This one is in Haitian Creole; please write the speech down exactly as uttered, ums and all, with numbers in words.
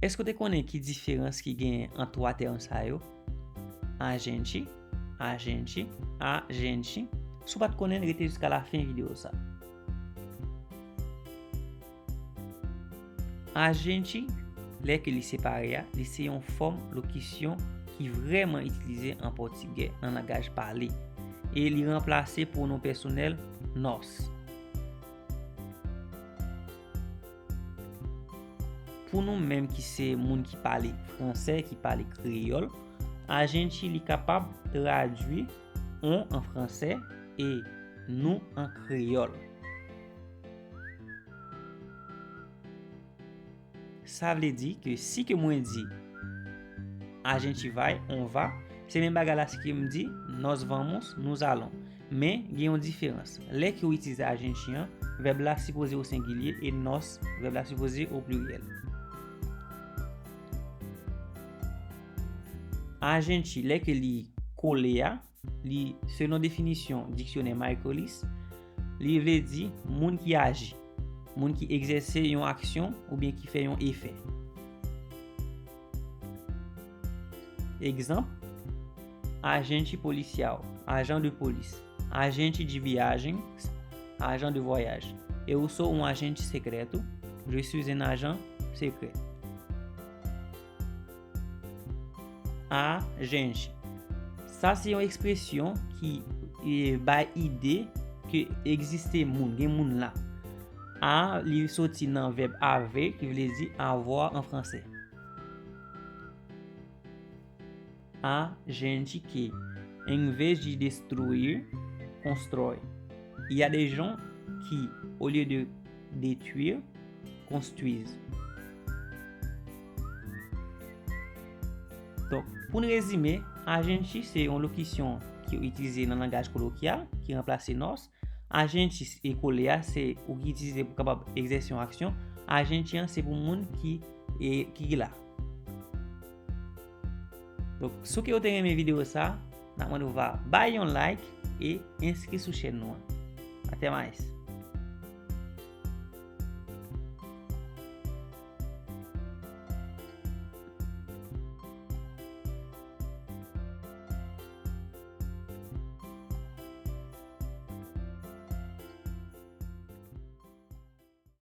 Èske w te konnen ki diferans ki genyen ant twa tèm sa yo? A gente, a gente, a gente. Si w pa t konnen l, rete jiska lafen videyo sa. A gente, lè ke li separe a, li se yon fòm lokisyon ki vrèman itilize an pòtigè, nan langaj pale, e li ranplase pwonon pèsonèl nós. Pou nou menm ki se moun ki pale fransè, ki pale kreyòl, a gente li kapab tradui on an fransè e nou an kreyòl. Sa vle di ke si ke mwen di a gente vai, on va, se menm bagay la si ke m di nós vamos, nous allons. Men, gen yon diferans. Lè ke w itilize a gente an, vèb la sipoze o sengilye e nós, vèb la sipoze o pliryèl. A gente, lè ke li kole a, li, selon definisyon diksyonè Michaelis, li vle di moun ki aji, moun ki egzèse yon aksyon oubyen ki fè yon efè. Egzanp, agente policial, agent de police, agente de viagens, agent de voyage. Eu sou um agente secreto, je suis un agent secret. A gente. Sa se yon ekspresyon ki e, bay ide ke egziste moun, gen moun la. A, li soti nan vèb haver, ki vle di avoir an fransè. A gente que, em vez de destruir, constrói. Il y a des gens qui, au lieu de détruire, construisent. Donk, pou n rezime, a gente se yon lokisyon ki itilize nan langaj kolokyal, ki ranplase nós. A gente e kole a, se ou ki itilize pou kapab egzèse yon aksyon. A gente an, se pou moun ki, e, ki la. Donk, si w te renmen videyo sa, n ap mande w va bay yon like e enskri sou chèn nou an. Até mais.